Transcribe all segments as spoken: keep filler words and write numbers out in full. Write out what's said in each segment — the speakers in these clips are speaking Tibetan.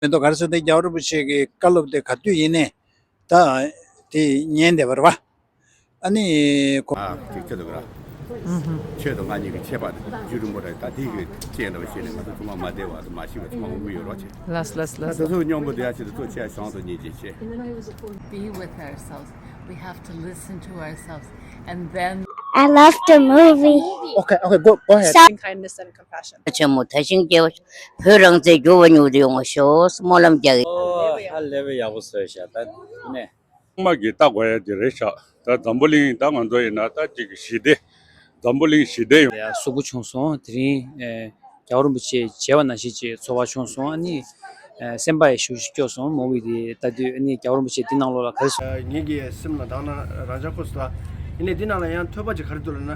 མེ་ཏོག་ག་རེ་ཟེར་ཏེ་རྒྱལ་བ་རིན་པོ་ཆེ་གི་བཀའ་སློབ་དེ་ག་དུས་ཡིན་ནའི་ད་དེ་ཉན་བསྡད་པ་རེད་བ། ཨ་ནི་ཁོ། ཨ་ཅིག་ཅི་འདུག་ར། ཁྱོད་དང་ང་གཉིས་ཀྱི་ཁྱད་པར་དེ་རྒྱུན་རིང་པོ་རེད། ད་དེ་གི་རྐྱེན་འདྲ་བ་བྱས་ནས་ང་ཚོ་ཚང་མ་མ་བདེ་བ་དང་མ་ཤི་བ་ཚང་མ་འོང་གི་ཡོད་རོགས་བྱེད། ལགས་ལགས་ད་ལགས། དེ་ཚོ་སྙོམས་པོ་བསྡད་ཡ་ཆེད་དུ་ཚོ་ཆེ་ཞང་དུ་ཉིན་གྱི་ཆེ། Be with ourselves. We have to listen to ourselves. And then I love the movie. Okay, okay, go, go ahead. Kindness and compassion. ཆེན་མོ་དེ་བཞིན་སྐྱེ་བོ་བོད་རང་བཙན་འགྱུར་བ་མྱུར་དུ་ཡོང་བ་ཤོག་སྨོན་ལམ་རྒྱག་གི། ཨོ་ཧ་ལས་པའི་ཡག་པོ་བཟོས་ཤག་ད་ནས། ཚང་མ་གིས་ལྟ་དགོས་ཡ་དེ་རེད་ཤག་ད་འཛམ་བུ་གླིང་ད་ང་ཚོ་ཡིན་ན་ད་ཅིག་ཞི་བདེ། འཛམ་བུ་གླིང་ཞི་བདེ་ཡོང་ཡ་གཟུགས་པོ་བྱུང་སོང་། དེ་རིང་ཨེ་རྒྱལ་བ་རིན་པོ་ཆེ་མཇལ་བ་ནང་བཞིན་གྱི་ཚོར་བ་བྱུང་སོང་། ཨ་ནི་ཨེ་སེམས་པ་ཡི་ཞུ་ཞུ་སྐྱོ་སོང་། མོ་བི་དེ་ལྟ་དུས་ཨ་ནི་རྒྱལ་བ་རིན་པོ་ཆེ་འདི་ནང་ལོགས་ལ་ག་རེ་ཟེར། ངེད་ཀྱི་སེམས་ལ་དྭངས་ན་རང་ཅག་ཁོ་སུ་ལ་ཡིན་ནའི་འདི་ནང་ལ་ཡང་ཐོས་པ་ཅིག་ག་རེ་འདུག་ལབ་ན།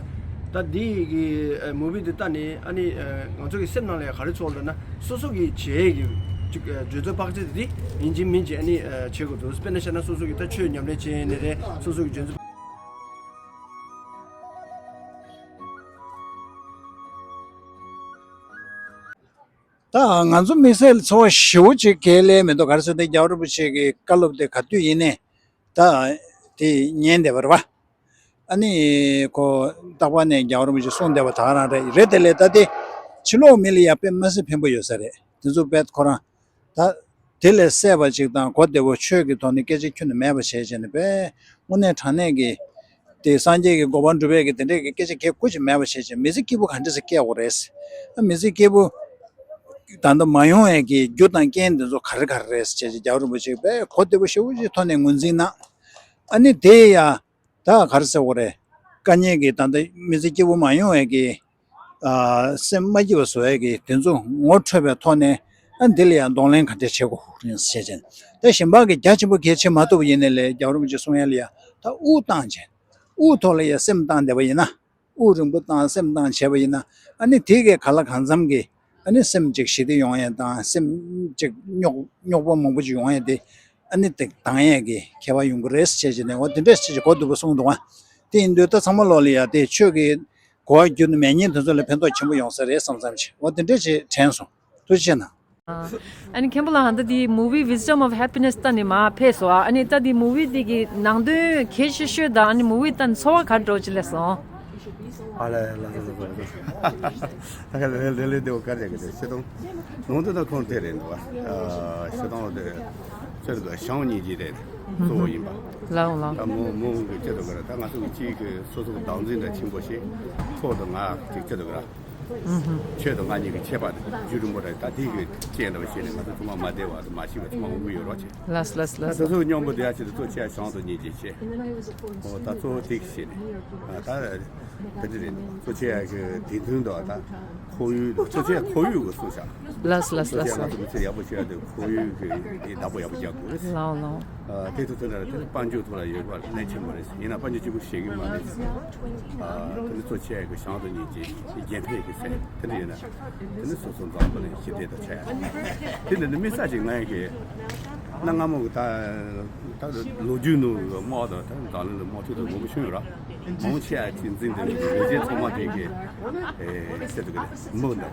ད་འདི་གི་ཨེ་མུ་བི་འདི་ལྟ་ནས་ཨ་ནི་ཨེ་ང་ཚོ་གི་སེམས་ནང་ལ་ཡང་ག་རེ་ཚོར་ལབ་ན། སོ་སོ་གི་བྱས་ཀྱི་ཅིག་ཨེ་འཇོན་ཚོད་དཔག་ཚད་དེ་ཡིན་གཅིག་མིན་གཅིག་ཨ་ནི་ཨེ་བྱེད་དགོས་འདུག་དཔེར་ན་བཤད་ན་སོ་སོ་གི་ད་ཆོས་ཉམས་ལེན་བྱས་ནས་རེད། སོ་སོ་གི་འཇོན་ཚོད། ད་ང་ཚོ་དམིགས་བསལ་ཚོར་བ་ཞེ་པོ་ཅིག་ག་ལས་མི་འདུག་ག་རེ་ཟེར་ན་རྒྱལ་བ་རིན་པོ་ཆེ་གི་བཀའ་སློབ་དེ་ག་དུས་ཡིན་ནའི་ད་དེ་ཉན་བསྡད་པ་རེད་བ། ཨ་ནི་ཁོ་རྟག་པར་ནས་རྒྱལ་བ་རིན་པོ་ཆེ་གསུངས་བསྡད་པ་ད་ག་རང་རེད། རེད་དེ་ལས་ད་དེ་ཕྱི་ལོགས་མི་ལ་ཡ་དཔེ་མི་སྲིད་ཕན་པོ་ཡོད་ས་རེད། དེ་ཚོ་དཔེ་ཁོ་རང་ད་དེ་ལས་སད་པ་ཅིག་དང་གོ་བདེ་པོ་ཆོས་ཀྱི་ཐོག་ནས་སྐད་ཆ་ཁྱོན་ནས་མེད་པ་བྱས་བྱས་ནས་དཔེ་དངོས་གནས་དྲང་གནས་ཀྱི་དེ་སངས་རྒྱས་ཀྱི་གོ་འཕང་སྒྲུབ་པའི་གི་དེ་འདྲས་ཀྱི་སྐད་ཆ་གལ་ཁུ་ཅིག་མེད་པ་བྱས་བྱས་མི་ཚེ་སྐྱིད་པོ་ག་འདྲས་སེ་སྐྱེལ་དགོས་རེད། ཨ་མི་ཚེ་སྐྱིད་པོ་ད་ལྟ་མ་ཡོང་བའི་གི་རྒྱུ་དང་རྐྱེན་དེ་ཚོ་ག་རེ་ག་རེ་རེད་བྱས་བྱས་རྒྱལ་བ་རིན་པོ་ཆེ་དཔེ་གོ་བདེ་པོ་ཞེ་པོ་ཅིག་ཐོག་ནས་ངོས་འཛིན་གནང་། ཨ་ནི་དེ་ཡ། ད་ག་རེ་ཟེར་དགོས་རེད། དཀའ་ངལ་གྱི་ད་ལྟ་མི་ཚེ་སྐྱིད་པོ་མ་ཡོང་བའི་གི་ཨ་སེམས་མ་སྐྱིད་པ་བཟོ་ཡས་ཀྱི་དེ་ཚོ་ངོ་འཕྲོད་པའི་ཐོག་ནས་ཨ་འདི་ལ་ཡང་གདོང་ལེན་ག་འདྲས་བྱེད་དགོས་རེད་ཟེར་བྱས། ད་གཞན་པ་གི་རྒྱ་ཆེན་པོ་གལ་ཆེ་མ་ཐུབ་པ་ཡིན་ནའི་ལས་རྒྱལ་བ་རིན་པོ་ཆེ་གསུང་ཡ་ལ་ཡ་ད་དབུགས་བཏང་བྱས། དབུགས་ཐོག་ལ་ཡ་སེམས་བཏང་བསྡད་པ་ཡིན་ན། དབུགས་རིང་པོ་བཏང་སེམས་བཏང་བྱས་པ་ཡིན་ན། ཨ་ནི་དེ་གའི་ག་ལ་གང་འཚམ་གྱི་ཨ་ནི་སེམས་ཅིག་ཞི་བདེ་ཡོང་ཡས་དང་སེམས་ཅིག་རྙོག་རྙོག་པ་མང་པོ་ཅིག་ཡོང་ཡས་དེ་ཨ་ནི་དེ་དང་ཡས་ཀྱི་ཁྱད་པར་ཡོང་གི་རེད་ཟེར་བྱས་ནས། འོ་དེ་འདྲས་ཟེར་བྱས་གོ་བདེ་པོ་གསུངས་འདུག་ཨ། དེ་ཡིན་དུས་ད་ཚང་མ་ལོག་ལ་ཡ་དེ་ཆོས་ཀྱི་གོ་བ་བརྒྱུད་ནས་མེད་མཁན་དེ་ཚོ་ལ་ཕན་ཐོགས་ཆེན་པོ་ཡོང་ས་རེད་བསམ་བསམ་བྱས། འོ་དེ་འདྲས་བྱས་དྲན་སོང་། ཐུགས་རྗེ་ཆེ་གནང་། ཨ་ནི་མཁན་པོ་ལགས་ད་འདི་movie Wisdom of Happiness ལྟ་ནས་མར་ཕེབས་སོང་ཨ། ཨ་ནི་ད་འདི་movie འདི་གི་ནང་དོན་གལ་ཆེ་ཤོས་དང་ཨ་ནི་movie ལྟ་ནས་ཚོར་བ་ག་འདྲ་ཅིག་སླེབས་སོང་། ཨ་ལ་ལ་ལ་ལ་ལ་ལ་ལ་ལ་དེ་བ་ག་རེ་གི་དེ་ཤེས་དང་། ནང་དུ་ད་ཁོང་དེ་རེད་འདུག་བ། ཤེས་དང་དེ་ཤེས་དང་ཞང་གཉིས་ཀྱི་རེད། གཙོ་བོ་ཡིན་པ། ལའོ་ལའོ། ད་མོ་མོ་གི་ཅི་འདུག་ག་རེད། ད་ང་ཚོ་གི་གཅིག་གི་སོ་སོ་གི་བདག་འཛིན་འདྲ་ཆེན་པོ་ཞིག་ཁོ་དང་ང་གཅིག་ཅི་འདུག་ག་རེད། ཁྱོད་དང་ང་གཉིས་ཀྱི་ཁྱད་པར་དེ་རྒྱུན་རིང་པོ་རེད། ད་དེ་གི་རྐྱེན་འདྲ་བ་བྱས་ནས་ང་ཚོ་ཚང་མ་མ་བདེ་བ་དང་མ་ཤི་བ་ཚང་མ་འོང་གི་ཡོད་རོགས་བྱེད། ལགས་ལགས་ལགས། ད་སོ་སོ་སྙོམས་པོ་བསྡད་ཡ་ཆེད་དུ་གཙོ་ཆེ་ཡ་ཞང་དུ་ཉིད་ཀྱིས་བྱེད། ཨོ་ད་གཙོ་བོ་དེ་གི་བྱེད་ནས་ད་དེ་འདྲ་རེད། གཙོ་ཆེ་ཡ་གི་དེ་མཐུན་དུ་ད་ཁོར་ཡུག་གཙོ་ཆེ་ཡ་ཁོར་ཡུག་གི་སུ་བྱ། ལགས་ལགས་ལགས་ལགས། ང་ཚོ་མི་ཚེ་ཡག་པོ་བྱེད་ཡ་དེ་ཁོར་ཡུག་གི་བདག་པོ་ཡག་པོ་རྒྱག་དགོས། ལའོ་ལའོ། དེ་ཚོ་ཚོ་འདྲ་དེ་དཔལ་འབྱོར་ཐོག་ལ་ཡོད་པ་གནད་ཆེན་པོ་རེད། ཡིན་ན་དཔལ་འབྱོར་གཅིག་པུ་ཞེད་ཀྱི་མ་རེད། དེ་ནི་གཙོ་ཆེ་གི་ཞང་དུ་ཉིད་ཀྱི་རྒྱན་ཕེབས་ཀྱི་ཟེར་དེ་འདྲ་ཡིན་ན། དེ་ནི་སོ་སོ་འཛམ་བུ་གླིང་ཞི་བདེ་དང་ཆ་ཡ། དེ་འདྲ་ནི་དམིགས་བསལ་ཅིག་ང་ཡི་གི་གནའ་སྔ་མོ་གི་ད་ད་ལོ་རྒྱུས་ནང་གི་དམག་དང་ད་འཛམ་གླིང་ལ་དམག་འཁྲུག་དང་མང་པོ་བྱུང་ཡོད་ར། མང་ཆེ་བ་ཅིག་འཛིན་དེ་ལས་ལས་བྱེད་ཚང་མ་དེ་གི་ཨེ་ཟེར་དུ་གི་མོ་འདྲ།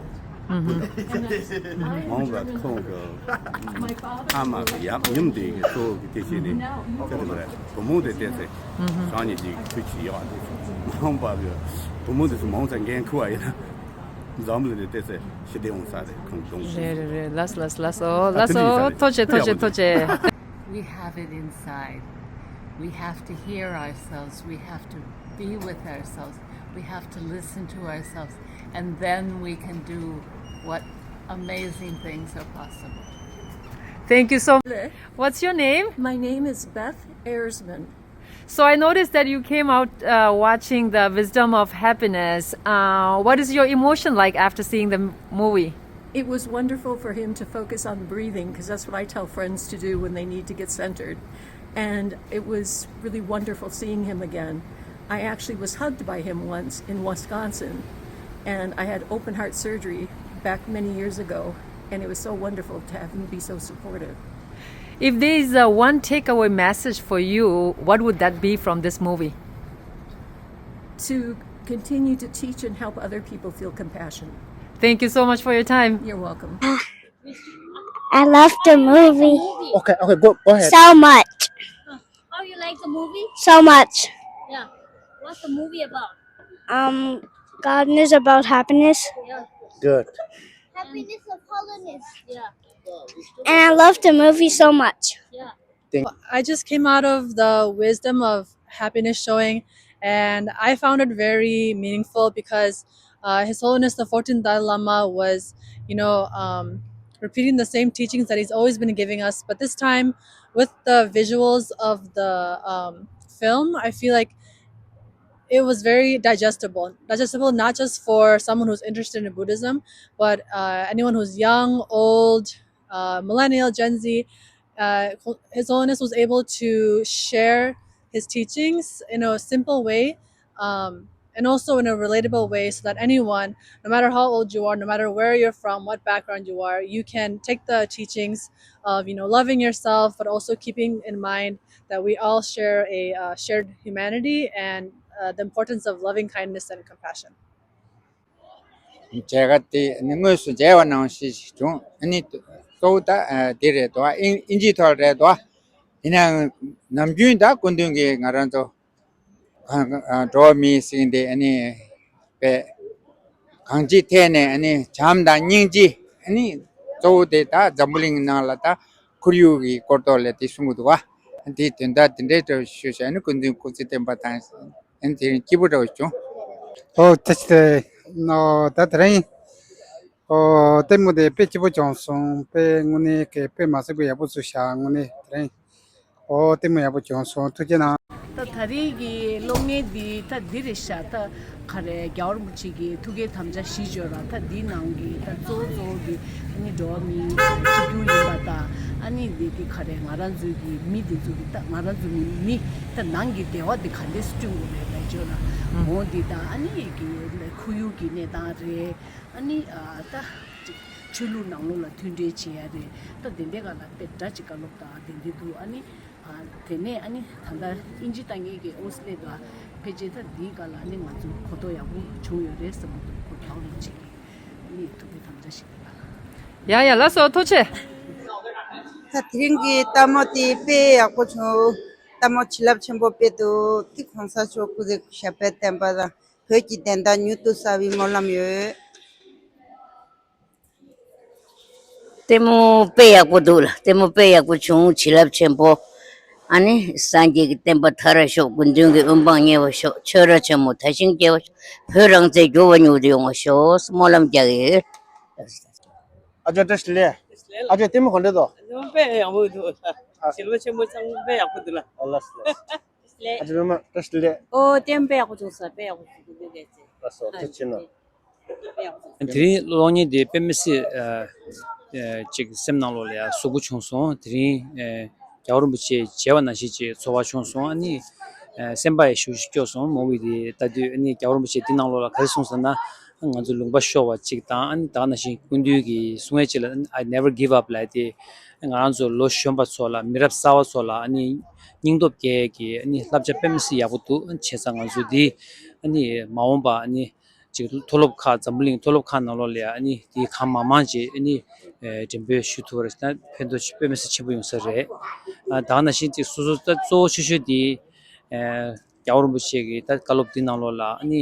མང་བ་ཁོང་གི་ཨ་མ་གི་ཡབ་ཡུམ་དེ་གི་གཙོ་བོ་གི་དེ་བྱས་ནས་ཁྱེད་དེ་བུ་མོ་དེ་བལྟས་ཚེ་བྱང་ཉིད་ཀྱི་ཁུལ་གྱི་ཡག་དེ་མང་བ་གི་བུ་མོ་དེ་ཚོ་མང་ཚ་འགན་ཁུར་བ་ཡིན་ན་འཛམ་བུ་གླིང་དེ་བལྟས་ཚེ་ཞི་བདེ་འོང་ས་རེད་ཁོང་གདོང་གི། རེད་རེད་རེད། ལགས་སོ་ལགས་སོ་ལགས་སོ་ལགས་སོ། ཐུགས་རྗེ་ཆེ་ཐུགས་རྗེ་ཆེ་ཐུགས་རྗེ་ཆེ། We have it inside. We have to hear ourselves. We have to be with ourselves. We have to listen to ourselves. And then we can do what amazing things are possible. Thank you so much. What's your name? My name is Beth Ersman. So I noticed that you came out uh, watching The Wisdom of Happiness. Uh, what is your emotion like after seeing the m- movie? It was wonderful for him to focus on breathing, because that's what I tell friends to do when they need to get centered. And it was really wonderful seeing him again. I actually was hugged by him once in Wisconsin, and I had open heart surgery back many years ago, and it was so wonderful to have him be so supportive. If there is a one takeaway message for you, what would that be from this movie? To continue to teach and help other people feel compassion. Thank you so much for your time. You're welcome. I love the movie Okay, okay, go go ahead. So much. Oh, you like the movie? So much. Yeah. What's the movie about? Um, Garden is about happiness. Yeah. Good. Happiness of holiness. Yeah. And I love the movie so much. Yeah. I just came out of the Wisdom of Happiness showing, and I found it very meaningful because uh, His Holiness the fourteenth Dalai Lama was, you know, um, repeating the same teachings that he's always been giving us, but this time with the visuals of the um, film, I feel like it was very digestible. Digestible not just for someone who's interested in Buddhism, but uh, anyone who's young, old, uh, millennial, Gen Z. Uh, His Holiness was able to share his teachings in a simple way, um, and also in a relatable way, so that anyone, no matter how old you are, no matter where you're from, what background you are, you can take the teachings of, you know, loving yourself, but also keeping in mind that we all share a uh, shared humanity and uh, the importance of loving kindness and compassion. མཇལ་ཁ་དེ་ནི་དངོས་སུ་མཇལ་བ་ནང་བཞིན་ཞིག་བྱུང་། ཨ་ནི་གཙོ་བོ་ད་དེ་རེད་དོ། ཨིན་ཨིན་ཇིའི་ཐོག་རེད་དོ། ཡིན་ནའང་ནམ་རྒྱུན་ད་སྐུ་མདུན་གྱིས་ང་རང་ཚོ་གང་འགྲོ་བ་མིའི་སེམས་དེ་ཨ་ནི་པས་གང་ཅིའི་ཐད་ནས་ཨ་ནི་བྱམས་དང་སྙིང་རྗེ། ཨ་ནི་གཙོ་བོ་དེ་ད་འཛམ་བུ་གླིང་ནང་ལ་ད་ཁོར་ཡུག་གི་སྐོར་ཐོག་ལ་དེ་གསུང་གི་འདུག་བ། དེའི་དོན་དག་དེ་འདྲའི་འདྲ་བོ་ཞུས་བྱས་ཨ་ནི་སྐུ་མདུན་སྐུ་ཚེ་བརྟན་པ་དང་། ཨ་ནི་དེ་རིང་སྐྱིད་པོ་འདྲ་བོ་བྱུང་། ཨོ་ཐུགས་རྗེ་ཆེ། ཨོ་ད་དེ་རིང་ཨོ་ལྟད་མོ་དེ་དཔེ་སྐྱིད་པོ་བྱུང་སོང་། དཔེ་དངོས་གནས་ཀྱི་དཔེ་མ་སྲིད་པའི་ཡག་པོ་བཟོས་ཤག་དངོས་གནས་དེ་རིང་ཨོ་ལྟད་མོ་ཡག་པོ་བྱུང་སོང་། ཐུགས་རྗེ་གནང་། ད་ད་རེས་ཀྱི་གློག་བརྙན་འདི་ད་འདི་རེད་ཤག་ད་ག་རེ་རྒྱལ་བ་རིན་པོ་ཆེ་གི་ཐུགས་བསྐྱེད་དམ་བཅའ་བཞི་བརྗོད་ར། ད་འདི་ནང་གི་ད་གཙོ་བོ་གཙོ་བོ་གི་ཨ་ནི་འགྲོ་བ་མིའི་གཅིག་གྱུར་ཡིན་པ་དང་། ཨ་ནི་འདི་འདི་ག་རེ་ང་རང་ཚོའི་གི་མི་འདི་ཚོ་གི་ད་ང་རང་ཚོ་མི་མི་ད་ནང་གི་བདེ་བ་འདི་ག་འདྲས་བསྐྲུན་དགོས་རེད་ལབ་བརྗོད་ར། འོ་འདི་ད་ཨ་ནི་གི་ཁོར་ཡུག་གི་གནས་སྟངས་རེད། ཨ་ནི་ཨ་ད་ཅིག་ཆོས་ལུགས་ནང་ལོགས་ལ་མཐུན་འབྲེལ་བྱེད་ཡ་རེད། ད་དེ་འདྲའི་སྒང་ལ་དཔེ་འདྲ་ཅིག་བཀའ་སློབ་དང་དེ་འདྲའི་འདུག་ཨ་ནི་ཨ་དེ་ནས་ཨ་ནི་ད་ལྟ་ཨིན་ཇི་ལྟ་མཁན་གྱི་ཨོ་སི་ལེ་དང་ཕལ་ཆེར་ད་འདིའི་སྒང་ལ་ཨ་ནི་ང་ཚོ་གོ་རྟོགས་ཡག་པོ་བྱུང་ཡོད་རེད་བསམ་གྱི་འདུག་ཁོ་རྒྱལ་བ་རིན་པོ་ཆེ་གི་ཨ་ནི་ཐུགས་ཕན་དམ་བཅའ་ཞིག་རེད་ལ། ཡ་ཡ་ལགས་སོ། ཐུགས་རྗེ་ཆེ། ད་དེ་རིང་གི་ལྟད་མོ་དེ་དཔེ་ཡག་པོ་བྱུང་། ལྟད་མོ་བྱིན་རླབས་ཆེན་པོ་དཔེ་འདུག་དེ་གོང་ས་མཆོག་སྐུ་ཚེ་ཞབས་པད་བརྟན་པ་དང་བོད་ཀྱི་བདེན་མཐའ་མྱུར་དུ་གསལ་བའི་སྨོན་ལམ་ཡོད། ལྟད་མོ་དཔེ་ཡག་པོ་འདུག་ལ། ལྟད་མོ་དཔེ་ཡག་པོ་བྱུང་། བྱིན་རླབས་ཆེན་པོ། ཨ་ནི་སངས་རྒྱས་ཀྱི་བསྟན་པ་དར་ཤོག་སྐུ་མདུན་གྱི་དབུ་འཕང་ཉེ་བར་ཤོག་ཆོས་ར་ཆེན་མོ་དར་ཞིང་རྒྱས་པར་ཤོག་བོད་རང་བཙན་འགྱུར་བ་མྱུར་དུ་ཡོང་བར་ཤོག་སྨོན་ལམ་རྒྱག་གི་ཡོད། ཨ་ཅག་བཀྲ་ཤིས་བདེ་ལེགས། ཨ་ཅག་ལྟད་མོ་ག་འདྲ་འདུག་དེ་མོ་དཔེ་ཡག་པོ་འདུག་ཨ། བྱིན་རླབས་ཆེན་པོ་ཚང་མ་དཔེ་ཡག་པོ་འདུག་ལ། ཨོ་ལགས་སོ་ལགས་སོ། ཨ་ཅག་སྒྲོལ་མ་བཀྲ་ཤིས་བདེ་ལེགས། ཨོ་ལྟད་མོ་དཔེ་ཡག་པོ་བྱུང་སོང་། དཔེ་ཡག་པོ་བྱུང་འདུག་ལགས་སོ། ཐུགས་རྗེ་ཆེ་གནང་། དཔེ་ཡག་པོ་བྱུང་། དེ་རིང་གློག་བརྙན་དེ་དཔེ་མི་སྲིད་ཨ་ཨ་ཅིག་སེམས་ནང་ལོགས་ལ་ཡ་ཟུག་པོ་བྱུང་སོང་། དེ་རིང་ཨ་རྒྱལ་བ་རིན་པོ་ཆེ་མཇལ་བ་ནང་བཞིན་ཅིག་ཚོར་བ་བྱུང་སོང་། ཨ་ནི་ཨ་སེམས་པ་ཡི་ཞུ་ཞུ་སྐྱོ་སོང་། མོ་བི་དེ་ལྟ་དུས་ཨ་ནི་རྒྱལ་བ་རིན་པོ་ཆེ་དེ་ནང་ལོགས་ལ་ག་རེ་གསུངས་ཟེར་ན། ང་ཚོ་ལུང་པ་ཤོར་བ་གཅིག་དང་། ཨ་ནི་ད་ག་ནང་བཞིན་སྐུ་མདུན་གྱི་གསུང་ཡས་གཅིག་ལ་I never give up ལབ་དེ། ང་རང་ཚོ་ལོ་གཞོན་པ་ཚོ་ལ་མི་རབས་གསར་བ་ཚོ་ལ་ཨ་ནི་སྙིང་སྟོབས་སྐྱེད་ཀྱི་ཨ་ནི་བསླབ་བྱ་དཔེ་མི་སྲིད་ཡག་པོ་འདུག་བྱས་ཙང་ང་ཚོ་འདི་ཨ་ནི་མ་འོངས་པ་ཨ་ནི་ཅིག་མཐོ་སློབ་ཁག་འཛམ་བུ་གླིང་མཐོ་སློབ་ཁག་ནང་ལོགས་ལ་ཨ་ནི་དེ་གང་མང་མང་ཅིག་ཨ་ནི་འགྲེམས་སྤེལ་ཞུ་ཐུབ་པ་རེད་ན་ཕན་ཐོགས་དཔེ་མི་སྲིད་ཆེན་པོ་ཡོང་ས་རེད། ཨ་ད་ག་ནང་བཞིན་ཅིག་སོ་སོ་ད་གཙོ་བོ་ཆེ་ཤོས་དེ་ཨ། རྒྱལ་བ་རིན་པོ་ཆེ་གི་ད་བཀའ་སློབ་འདི་ནང་ལོགས་ལ་ཨ་ནི་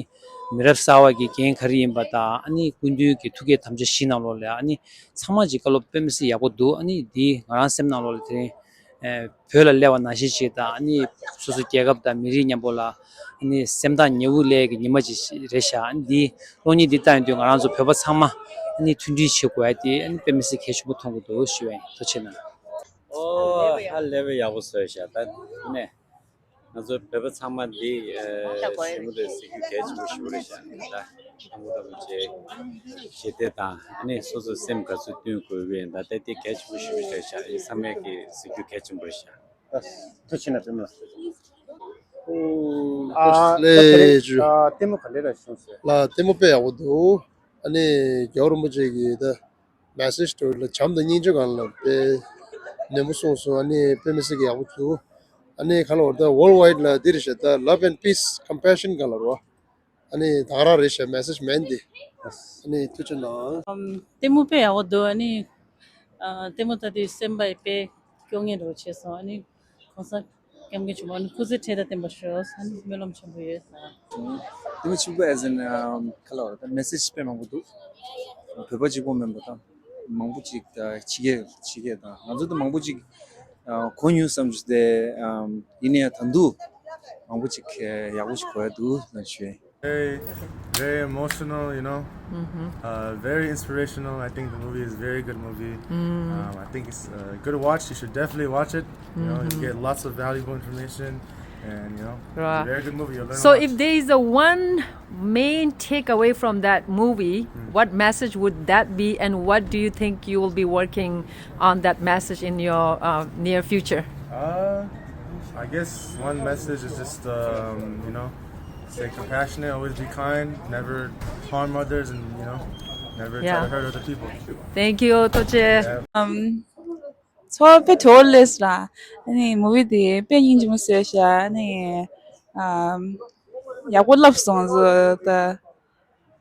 མི་རབས་གསར་བ་གི་འགན་ག་རེ་ཡིན་པ་དང་། ཨ་ནི་སྐུ་མདུན་གྱི་ཐུགས་བསྐྱེད་དམ་བཅའ་བཞི་ནང་ལོགས་ལ་ཨ་ནི་ཚང་མ་གྱི་བཀའ་སློབ་དཔེ་མི་སྲིད་ཡག་པོ་འདུག་ཨ་ནི་འདི་ང་རང་སེམས་ནང་ལོགས་ལ་དེ་རིང་ཨེ་བོད་ལ་སླེབས་པ་ནང་བཞིན་ཞིག་དང་། ཨ་ནི་སོ་སོ་རྒྱལ་ཁབ་དང་མི་རིགས་མཉམ་པོ་ལ་ཨ་ནི་སེམས་ཐག་ཉེ་པོ་སླེབས་ཀྱི་ཉི་མ་ཅིག་རེད་ཤག་ཨ་ནི་འདི་གློག་བརྙན་འདི་ལྟ་ཡོང་དུས་ང་རང་ཚོ་བོད་པ་ཚང་མ་ཨ་ནི་མཐུན་སྒྲིལ་བྱེད་དགོས་ཡ་དེ་ཨ་ནི་དཔེ་མི་སྲིད་གལ་ཆེན་པོ་མཐོང་གི་འདུག་ཞུ་བ་ཡིན། ཐུགས་རྗེ་གནང་། ཨོ་ཧ་ལས་པའི་ཡག་པོ་བཟོས་ཤག་ད་ནས། ང་ཚོ་བོད་པ་ཚང་མ་འདི་ཞི་མོ་དེ་གཟིགས་རྒྱུ་གལ་ཆེན་པོ་ཞིག་རེད་ཤག་ད་ལྷ་མོ་རིན་པོ་ཆེ་ཞི་བདེ་དང་ཨ་ནི་སོ་སོ་སེམས་ག་ཚོད་བསྟུན་དགོས་ཀྱི་ཡིན་ད་ལྟ་འདི་གལ་ཆེན་པོ་ཞིག་རེད་ཤག་ཨེ་ཚང་མས་ཀྱི་གཟིགས་རྒྱུ་གལ་ཆེན་པོ་རེད་ཤག་ཐུགས་རྗེ་གནང་། ཨ་ལྟད་མོ་ག་འདྲ་བྱུང་ཟེར། ལ་ལྟད་མོ་དཔེ་ཡག་པོ་འདུག་ཨ་ནི་རྒྱལ་བ་རིན་པོ་ཆེ་གི་ད། message དུ་ལ་བྱམས་དང་སྙིང་རྗེ་སྒང་ལ་དཔེ་ནན་པོ་གསུངས་སོང་། ཨ་ནི་དཔེ་མི་སྲིད་ཀྱི་ཡག་པོ་འདུག་ཨ་ནི་ག་ལ་བར་ད་world wide ལ་འདི་རེད་ཤག་ད་love and peace compassion སྒང་ལ་རོ། ཨ་ནི་ད་ག་རང་རེད་ཤག message མན་འདི། ཨ་ནི་ཐུགས་རྗེ་གནང་། ལྟད་མོ་དཔེ་ཡག་པོ་འདུག་ཨ་ནི་ ལྟད་མོ་ལྟ་དུས་སེམས་པ་དཔེ་སྐྱོ་ངེས་འདྲ་བོ་བྱས་སོང་། ཨ་ནི་གོང་ས་སྐྱབས་མགོན་ཆེན་པོ་ཨ་ནི་སྐུ་ཚེ་ཁྲི་ལ་བརྟན་པར་ཤོག་ཨ་ནི་སྨོན་ལམ་ཆེན་པོ་ཡོད། ལྟད་མོ་ཆེན་པོ་as in ག་ལ་བ་ད་message དཔེ་མང་པོ་འདུག་བོད་པ་གཅིག་པོ་མིན་པ་དང་མང་པོ་ཅིག་ད་ཕྱི་རྒྱལ་ཕྱི་རྒྱལ་དང་ང་ཚོ་ད་མང་པོ་ཅིག་གོ་མྱོང་བསམ་རྒྱུ་དེ་ཡིན་ནའི་ད་དུང་མང་པོ་ཅིག་ཡག་པོ་ཞིག་གོ་ཡ་འདུག་ལབ་ཞུ། Very, very emotional, you know. Uh, very inspirational. I think the movie is very good movie. Um, I think it's a good watch. You should definitely watch it. You know, you'll get lots of valuable information, and you know, it's a very good movie. You'll learn a lot. So, if there is a one main takeaway from that movie, what message would that be, and what do you think you will be working on that message in your uh, near future? Uh, I guess one message is just, um, you know, stay compassionate, always be kind, never harm others, and, you know, never try to hurt other people. Thank you, Toche. Yeah. Um, ཚོར་བ་དཔེ་བྲོ་བ་ལས་ལ། ཨ་ནི་མུ་བི་དེ་དཔེ་སྙིང་རྗེ་མོ་བཟོས་ཤག་ཨ་ནི་ཨམ་ཡག་པོ་ལབ་སོང་ཟེར་ད་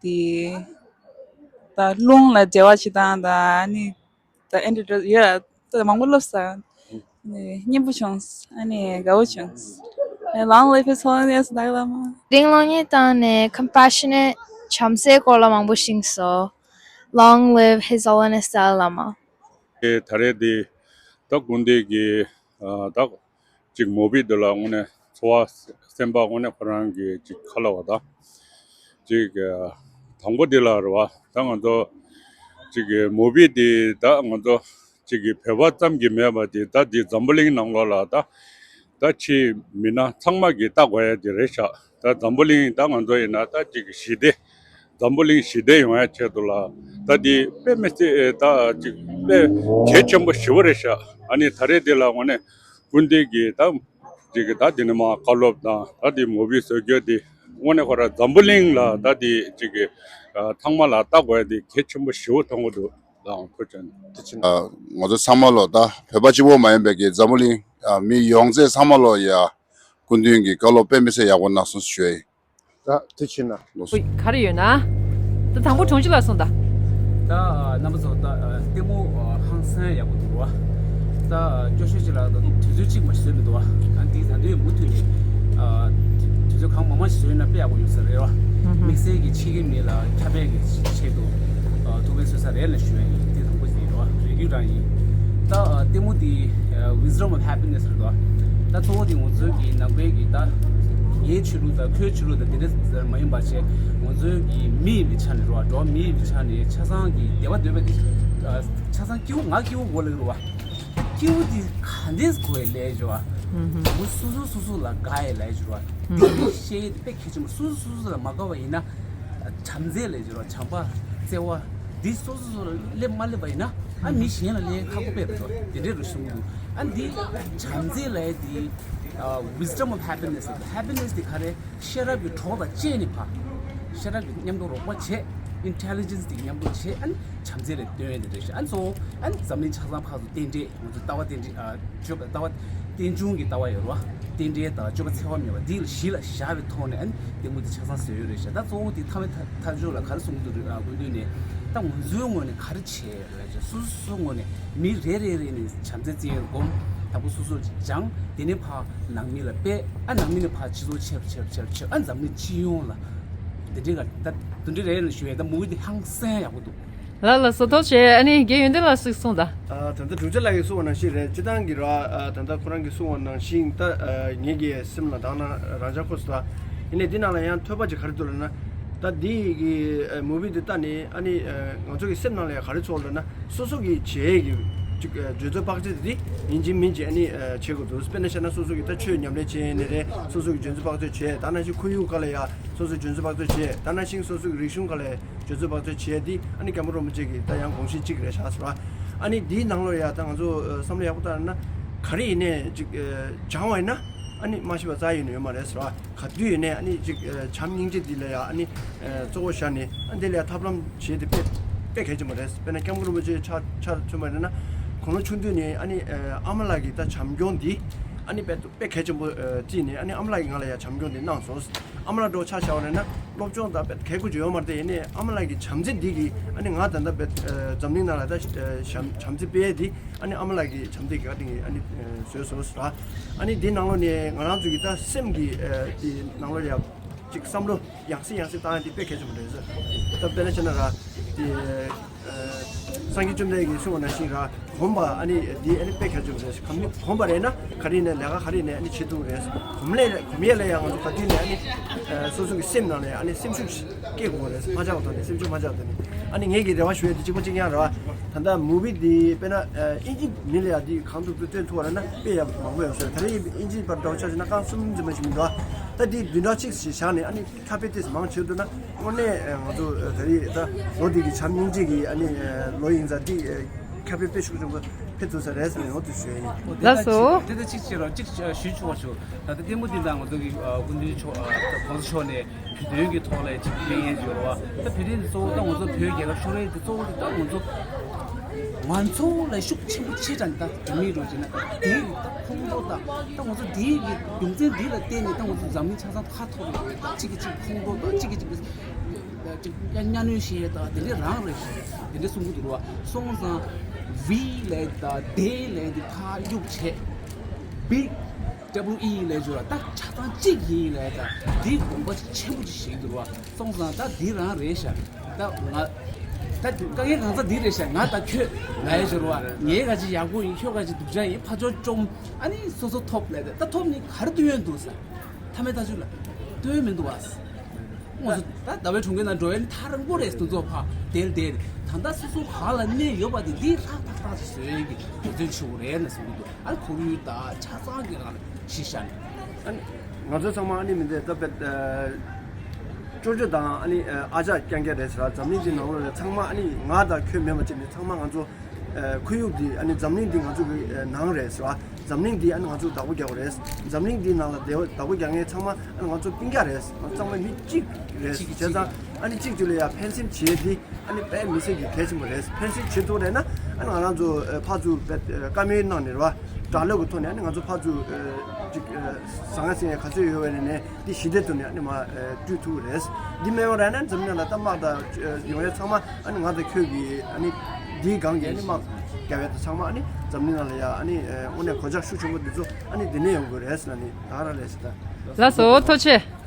དེ་ད་རླུང་ལ་འབྲེལ་བ་བྱེད་སྟངས་དང་ཨ་ནི་ད་ཨེ་འདྲ་འདྲ་ཡོད་ད་མང་པོ་ལབ་ས། ཨ་ནི་སྙན་པོ་བྱུང་། ཨ་ནི་དགའ་བོ་བྱུང་། ཨ་ནི་long live His Holiness Dalai Lama. དེ་རིང་གློག་བརྙན་བཏང་ནས་compassionate བྱམས་བརྩེའི་སྐོར་ལ་མང་པོ་ཤེས་སོང་། Long live His Holiness Dalai Lama. དེ་ད་རེས་དེ་ད་སྐུ་མདུན་གྱི་ཨ་ད་ཅིག་མུ་བི་འདི་ལ་དངོས་གནས་ཚོར་བ་སེམས་པ་དངོས་གནས་ཁོ་རང་གི་ཅིག་ཁ་ལ་བ་ད་ཅིག་ཨ་དང་པོ་འདི་ལ་རེད་བ། ད་ང་ཚོ་ཅིག་གི་མུ་བི་འདི་ད་ང་ཚོ་ཅིག་གི་བོད་པ་ཙམ་གྱི་མེད་པ་འདི་ད་འདི་འཛམ་བུ་གླིང་ནང་ལོགས་ལ་ད་ད་ཕྱིའི་མི་སྣ་ཚང་མ་གིས་ལྟ་དགོས་ཡ་འདི་རེད་ཤག་ད་འཛམ་བུ་གླིང་ད་ང་ཚོ་ཡིན་ན་ད་ཅིག་གི་ཞི་བདེ། འཛམ་བུ་གླིང་ཞི་བདེ་ཡོང་ཡ་ཆེད་དུ་ལ་ད་འདི་དཔེ་མི་སྲིད་ད་ཅིག་དཔེ་གལ་ཆེན་པོ་ཞེ་པོ་རེད་ཤག་ཨ་ནི་ད་རེས་འདི་ལ་དངོས་གནས་སྐུ་མདུན་གྱིས་ད་ཅིག་ད་འདི་ནས་མར་བཀའ་སློབ་དང་ད་འདི་མུ་བི་བཟོ་རྒྱུ་འདི་དངོས་གནས་ཁོ་རང་འཛམ་བུ་གླིང་ལ་ད་འདི་ཅིག་གི་ཚང་མ་ལ་ལྟ་དགོས་ཡ་འདི་གལ་ཆེན་པོ་ཞེ་པོ་མཐོང་གི་འདུག་ལའང་ཐུགས་རྗེ་ཆེ། ང་ཚོ་ཚང་མ་ལོ་ད་བོད་པ་གཅིག་པོ་མ་ཡིན་པའི་གི་འཛམ་བུ་གླིང་མི་ཡོངས་རྫོགས་ཚང་མ་ལོ་ཡ་སྐུ་མདུན་གྱི་བཀའ་སློབ་དཔེ་མི་སྲིད་ཡག་པོ་གནང་སོང་ཞུ་ཡ་ཡིན། ད་དེ་ཕྱིན་ན་ལོ་སུ། ག་རེ་ཡོད་ན། ད་དང་པོ་གྲོང་ཁྱེར་ལ་སོང་ད། ད་རྣམ་པ་ཚོ་ད་ལྟད་མོ་ཧང་སང་ཡག་པོ་འདུག་བ། ད་སྐྱོ་ཤོས་ཅིག་ལ་ད་དུས་ཚོད་གཅིག་མ་ཞིག་བཟོས་མི་འདུག་བ། ཨ་འདི་ད་དུས་མུ་མཐུད་ནས་དུས་ཚོད་གང་མང་མང་ཞིག་བཟོས་ན་དཔེ་ཡག་པོ་ཡོད་ས་རེད་བ། དམིགས་བསལ་གྱི་ཕྱི་རྒྱལ་མི་ལ་ཁྱབ་སྤེལ་གྱི་ཆེད་དུ་ཐུགས་ཕན་གསོས་ས་རེད་ལ་ཞུ་ཡ་ཡིན། འདི་དང་པོ་ཞིག་རེད་བ། རེ་སྐུལ་རང་ཡིན། ད་ལྟད་མོ་འདི་Wisdom of Happiness་རེད་བ། ད་གཙོ་བོ་འདི་ང་ཚོའི་གི་ནང་པའི་གི་ད་ངའི་ཆོས་ལུགས་དང་ཁོའི་ཆོས་ལུགས་དང་དེ་འདྲ་མ་ཡིན་པ་བྱས་ང་ཚོའི་གི་མི་ཡིན་པའི་ཆ་ནས་རེད་བ། འགྲོ་བ་མི་ཡིན་པའི་ཆ་ནས་ཆ་ཚང་གི་བདེ་བ་འདོད་པ་འདི་ཆ་ཚང་སྐྱེ་བོ་ང་སྐྱེ་བོ་གོ་ལེ་རེད་བ། སྐྱེ་བོ་འདི་ག་འདྲས་གོ་ཡི་ལས་བྱེད་བ། ང་སོ་སོ་སོ་སོ་ལ་དགའ་ཡི་ལས་བྱེད་བ། འདི་ཤེས་ཡི་དཔེ་གལ་ཆེན་པོ། སོ་སོ་སོ་སོ་ལ་མ་དགའ་བ་ཡིན་ན། བྱམས་བརྩེ་ལས་བྱེད་རོགས། བྱམས་པ་བརྩེ་བ་འདི་སོ་སོ་སོ་ལ་སླེབས་མ་སླེབས་པ་ཡིན་ན། ཨ་མི་གཞན་ལ་སླེབས་ཁག་པོ་དཔེ་རེད་དོ། དེ་འདྲས་རུ་གསུང་གི་འདུག་ཨ་འདི་བྱམས་བརྩེ་ལ་འདི་Wisdom of Happiness། Happiness་དེ་ག་རེ། ཤེས་རབ་ཀྱི་གྲོགས་དང་བཅས་ནས་ཕ། ཤེས་རབ་ཀྱི་མཉམ་དུ་རོགས་པ་བྱས། Intelligence་དེ་མཉམ་དུ་བྱས། ཨ་ནི་བྱམས་བརྩེ་ལ་སྟོན་ཡ་དེ་རེད་ཤག་ཨ་ནི་གཙོ་བོ་ཨ་ནི་འཛམ་གླིང་ཆ་ཚང་ཕར་ཚུར་རྟེན་འབྲེལ། ང་ཚོ་ལྟ་བ་རྟེན་འབྲེལ། ཨ་སྤྱོད་པ་ལྟ་བ་རྟེན་འབྱུང་གི་ལྟ་བ་ཡོད་རེད་བ། རྟེན་འབྲེལ་དང་སྤྱོད་པ་འཚེ་བ་མེད་པ་འདི་ལ་གཞི་ལ་བཞག་པའི་ཐོག་ནས་ཨ་ནི་ལྟད་མོ་འདི་ཆ་ཚང་བཟོས་ཡོད་རེད་ཤག་ད་གཙོ་བོ་དེ་ཐ་མའི་ཐ་ཐ་ཆོས་ལ་ག་རེ་གསུང་གི་འདུག་ཨ་སྐུ་མདུན་ནས་ད་ང་ཚོའི་ངོས་ནས་ག་རེ་བྱས་ཡོད་རེད་ཅེ། སོ་སོ་སོའི་ངོས་ནས་མི་རེ་རེ་རེ་ནས་བྱམས་བརྩེ་བརྩི་ཡོད་སྒོམ། དང་པོ་སོ་སོ་སྦྱང་། དེ་ནས་ཕར་ནང་མི་ལ་སྤེལ། ཨ་ནང་མི་ནས་ཕར་སྤྱི་ཚོགས་ཆེ་རུ་ཆེ་རུ་ཆེ་རུ་ཆེ་རུ། ཨ་འཛམ་གླིང་སྤྱི་ཡོངས་ལ། དེ་འདྲའི་ག་ད་དེ་འདྲའི་རེད་ལ་ཞུ་ཡས། ད་མུ་བི་དེ་ཧང་སང་ཡག་པོ་འདུག་ལ་ལ་སོ་ཐོག་བྱས། ཨ་ནི་རྒན་ཡོན་ཏན་ལ་ཞིག་གསུངས་དང་། ད་ལྟ་དྲུང་ཆེ་ལགས་ཀྱིས་གསུངས་པ་ནང་བཞིན་རེད། སྤྱི་བཏང་གི་ར་ད་ལྟ་ཁོ་རང་གིས་གསུངས་པ་ནང་བཞིན་ད་ངེད་ཀྱི་སེམས་ལ་དྭངས་ན་རང་ཅག་ཁོ་སུ་ད་ཡིན་ནའི་འདི་ནང་ལ་ཡང་ཐོས་པ་ཅིག་ག་རེ་འདུག་ལབ་ན། ད་འདི་གི་མུ་བི་འདི་ལྟ་ནས་ཨ་ནི་ང་ཚོ་གི་སེམས་ནང་ལ་ཡང་ག་རེ་ཚོར་ལབ་ན། སོ་སོ་གི་བྱེད་ཀྱི་ཅིག་འཇོན་ཚོད་དཔག་ཚད་དེ་ཡིན་གཅིག་མིན་གཅིག་ཨ་ནི་བྱེད་དགོས་འདུག་དཔེར་ན་བཤད་ན་སོ་སོ་གི་ད་ཆོས་ཉམས་ལེན་བྱེད་ནི་རེད། སོ་སོ་གི་འཇོན་ཚོད་དཔག་ཚད་བྱེད། ད་ནང་བཞིན་ཁོར་ཡུག་སྒང་ལ་ཡང་སོ་སོ་འཇོན་ཚོད་དཔག་ཚད་བྱེད། ད་ནང་བཞིན་སོ་སོ་གི་རིག་གཞུང་སྒང་ལ་ཡང་སྤྱོད་ཚུལ་བག་ཚོད་བྱས་ཏེ་ཨ་ནི་སྐྱབས་མགོན་རིན་པོ་ཆེ་གི་ད་ཡང་དགོངས་གཞི་གཅིག་རེད་ཤག་ཟེར་བ། ཨ་ནི་འདིའི་ནང་ལོ་ཡ་ད་ང་ཚོ་བསམ་བློ་ཡག་པོ་བཏང་ན་ག་རེ་ཡིན་ནའི་ཅིག་སྦྱང་བ་ཡིན་ན་ཨ་ནི་མ་ཤེས་པ་རྩ་ཡོད་ནི་ཡོད་མ་རེད་ཟེར་བ། ག་དུས་ཡིན་ནའི་ཨ་ནི་ཅིག་བྱམས་སྙིང་རྗེ་འདི་ལ་ཡ་ཨ་ནི་གཙོ་བོ་བཞག་ནས་ཨ་འདི་ལ་ཡ་ཐབས་ལམ་བྱེད་དེ་དཔེ་དཔེ་གལ་ཆེན་པོ་རེད། དཔེར་ན་སྐྱབས་མགོན་རིན་པོ་ཆེ་ཆ་ཆ་མཚོན་པ་ཡིན་ན་དགུང་ལོ་ཆུང་དུས་ནས་ཨ་ནི་ཨ་མ་ལགས་ཀྱི་ད་བྱམས་སྐྱོང་འདི། ཨ་ནི་དཔེ་དཔེ་གལ་ཆེན་པོ་ཨ་བརྩིས་ནས། ཨ་ནི་ཨ་མ་ལགས་ཀྱིས་ང་ལ་ཡང་བྱམས་སྐྱོང་དེ་གནང་སོང་། ཨ་མ་ལགས་འདྲ་བོ་ཆ་བཞག་པ་ཡིན་ན་སློབ་སྦྱོང་དང་དཔེ་གལ་དགོས་ཅིག་ཡོད་མ་རེད་དེ། ཡིན་ནའི་ཨ་མ་ལགས་ཀྱི་བྱམས་བརྩེ་འདི་གིས་ཨ་ནི་ང་ད་ལྟ་དཔེ་ཨ་འཛམ་གླིང་ནང་ལ་ད་ཨ་བྱམས་བྱམས་བརྩེ་སྤེལ་ཡས་འདི་ཨ་ནི་ཨ་མ་ལགས་ཀྱི་བྱམས་བརྩེ་གིས་ག་དེ་ཨ་ནི་ཨ་བཟོས་སོང་ཟེར། ཨ་ནི་འདི་ནང་ལོགས་ནས་ང་རང་ཚོ་གི་ད་སེམས་ཀྱི་ཨ་དེ་ནང་ལོགས་ལ་ཡང་ཅིག་བསམ་བློ་ཡང་སེ་ཡང་སེ་བཏང་ཡ་འདི་དཔེ་གལ་ཆེན་པོ་རེད་ཟེར། ད་དཔེར་ན་བྱས་ན་ར་དེ་ཨ་སངས་རྒྱས་བཅོམ་ལྡན་འདས་ཀྱིས་གསུངས་པ་ནང་བཞིན་ར་གོམས་པ་ཨ་ནི་འདི་ཨ་ནི་དཔེ་གལ་ཆེན་པོ་རེད། གོམས་གོམས་པ་རེད་ན་ག་རེ་ནས་ལས་ཀ་ག་རེ་ནས་ཨ་ནི་བྱེད་ཐུབ་རེད། གོམས་ལས་གོམས་ཡས་ལ་ཡང་ང་ཚོ་ག་དུས་ནས་ཨ་ནི་ཨ་སོ་སོ་གི་སེམས་ནང་ནས་ཨ་ནི་སེམས་ཤུགས་སྐྱེ་དགོས་རེད། མ་ཆག་པ་ཐོག་ནས་སེམས་ཤུགས་མ་ཆག་པ་ཐོག་ནས། ཨ་ནི་ངེད་ཀྱིས་རེ་བ་ཞུ་ཡས་དེ་གཅིག་པ་གཅིག་རྐྱང་རེད་བ། ད་ལྟ་མུ་བི་འདི་དཔེར་ན་ཨ་ཨིན་ཇི་མི་ལ་ཡ་འདི་གང་ཐུབ་ཐུབ་སྟོན་ཐུབ་པ་རེད་ན་དཔེ་ཡག་མང་པོ་ཡོད་ས་རེད། ད་རེས་ཨིན་ཇི་པར་འདྲ་བོ་ཆ་བཞག་ན་རྐང་གསུམ་ཙམ་མ་ཞིག་མི་འདུག་བ། ད་འདི་བདུན་ཕྲག་གཅིག་ཞིག་བཞག་ནས་ཨ་ནི་ཁ་དཔེ་ཏོག་ཙམ་མང་ཆེ་འདུག་ན་དངོས་གནས་ཨ་ང་ཚོ་ཨ་ད་རེས་ད་ལོ་འདི་གི་བྱམས་སྙིང་རྗེ་གི་ཨ་ནི་ཨ་ལོ་ཡིན་ཙང་འདི་ཨ་ཁ་དཔེ་དཔེ་ཤུགས་ཆེན་པོ་ཕེབས་ཐུབ་ས་རེད་ཟེར་ནས་འོ་དེ་ཞུ་ཡ་ཡིན། ལགས་སོ། དེ་ལྟ་གཅིག་བྱེད་རོགས། གཅིག་ཞུ་ཆོག་ཆོག་ད་ལྟ་ལྟད་མོ་འདི་དང་ང་ཚོ་གི་ཨ་སྐུ་མདུན་མཆོག་ཨ་གོང་ས་མཆོག་ནས་བོད་དོན་གྱི་ཐོག་ལ་ཅིག་གླེང་ཡས་ཡོད་རེད་བ། ད་བོད་དོན་འདི་གཙོ་བོ་ད་ང་ཚོ་བོད་རྒྱལ་ཁབ་ཤོར་ཡས་འདི་གཙོ་བོ་འདི་ད་ང་ཚོ་ང་ཚོ་ལ་ཤུགས་ཆེན་པོ་ཆེ་དྲགས་ད་རྒྱ་མི་རོགས་བྱས་ན་དེ་ད་ཁོང་ཁྲོ་ད་ད་ང་ཚོ་འདི་གི་རྒྱུ་མཚན་འདི་ལ་བརྟེན་ནས་ད་ང་ཚོ་འཛམ་གླིང་ཆ་ཚང་ཁ་འཐོར་ཡོད་རེད། ད་གཅིག་གིས་གཅིག་ཁོང་ཁྲོ་ད་གཅིག་གིས་གཅིག་གི་ཅིག་གཉའ་གནོན་བྱེད་ཡས་ད་དེ་འདྲས་རང་རེད་ཤག་དེ་འདྲས་གསུང་གི་འདུག་ར་བ། སོང་ཙང་བི་ལས་ད་དེ་ལས་འདི་ཁ་གཡུག་བྱས། བི་ཌབ་ལུ་ཨི་ལས་བརྗོད་ལ་ད་ཆ་ཚང་གཅིག་ཡིན་ལས་ད་འདི་དགོངས་པ་ཆེན་པོ་ཅིག་བཞེས་འདུག་ར་བ། སོང་ཙང་ད་འདི་རང་རེད་ཤག་ད་ང་ད་དཀའ་ངལ་གང་ཚ་འདི་རེད་ཤག་ང་ད་ཁྱོད་ང་ཡ་བརྗོད་ར་བ། ངའི་ག་ཅི་ཡག་པོ་ཡིན། ཁྱོད་ག་ཅི་སྡུག་ཅག་ཡིན། ཕ་ཆོས་བཅོམ། ཨ་ནི་སོ་སོ་ཐོབ་ལས་ད་ད་ཐོབ་ནི་ག་རེ་སྟོན་ཡོད་འདུག་ས། མཐའ་མའི་ཐག་གཅོད་ལ་སྟོན་མི་འདུག་བ། ངོ་སོ་ད་ཟླ་བའི་གྲོང་ཁྱེར་ནང་འགྲོ་ཡ་ནི་ཐག་རིང་པོ་རེད། དུ་ཚོགས་ཕ་དེར་དེར་ད་ལྟ་སོ་སོ་ག་ལ་གནས་ཡོད་པ་དེ་འདི་ཧྲག་ཐག་ཐག་ཅིག་བཟོ་ཡ་གི་འགྲོ་དོན་ཆེ་བོ་རེད་ན་གསུང་གི་འདུག་ཨ་ཁོར་ཡུག་ད་ཆ་ཚང་གི་རང་ལ་ཤི་ཤ་ནི། ཨ་ནི་ང་ཚོ་ཚང་མ་ཨ་ནི་མི་འདས་ད་པད་ཅོ་ཅོ་དང་ཨ་ནི་ཨ་ཅག་རྐྱང་རྐྱང་རེད་ཟེར་བ། འཛམ་གླིང་འདི་ནང་ལོགས་ལ་ཚང་མ་ཨ་ནི་ང་དང་ཁྱོད་མེད་པ་ཅིག་ནི་ཚང་མ་ང་ཚོ་ཨ་ཁོར་ཡུག་འདི་ཨ་ནི་འཛམ་གླིང་འདི་ང་ཚོ་གི་ཨ་ནང་རེད་ཟེར་བ། འཛམ་གླིང་འདི་ཨ་ནི་ང་ཚོ་བདག་པོ་རྒྱག་པ་རེད། འཛམ་གླིང་འདི་ནང་ལ་བདེ་བ་བདག་པོ་རྒྱག་མཁན་ཚང་མ་ཨ་ནི་ང་ཚོ་སྤུན་ཀྱག་རེད། ང་ཚང་མ་མི་གཅིག་རེད། བྱས་ཙང་ཨ་ནི་གཅིག་གཅིག་ལ་ཡ་ཕན་སེམས་བྱེད་འདི་ཨ་ནི་དཔེ་མི་སྲིད་ཀྱི་གལ་ཆེན་པོ་རེད། ཕན་སེམས་བྱེད་ཐུབ་རེད་ན་ཨ་ནི་ང་རང་ཚོ་ཨ་ཕར་ཚུར་དཔེ་ཨ་བཀའ་མོལ་གནང་ནས་རེད་བ། དྲག་ལོས་ཀྱི་ཐོག་ནས་ཨ་ནི་ང་ཚོ་ཕར་ཚུར་ཨ་ཅིག་ཨ་ཟང་ངེ་ཟིང་ངེ་ག་ཚོད་ཡོད་པ་ནས་ནས་འདི་ཞི་བདེ་ཐོག་ནས་ཨ་ནི་མར་ཨ་བསྐྲུན་ཐུབ་རེད། འདི་མེད་པ་རེད་ན་འཛམ་གླིང་ལ་ད་དམག་དང་ཨ་ཡོང་ཡ་ཚང་མ་ཨ་ནི་ང་དང་ཁྱོད་ཀྱི་ཨ་ནི་འདིའི་སྒང་གི་ཨ་ནི་དམག་རྒྱབ་ཡ་དང་ཚང་མ་ཨ་ནི་འཛམ་གླིང་ནང་ལ་ཡ་ཨ་ནི་ཨ་དངོས་གནས་གོད་ཆག་ཤུགས་ཆེན་པོ་འདི་ཚོ་ཨ་ནི་འདི་ནས་ཡོང་དགོས་རེད་ཟེར་ལ་ནི་ད་ག་རང་རེད་ཟེར་ད། ལགས་སོ། ཐུགས་རྗེ་ཆེ།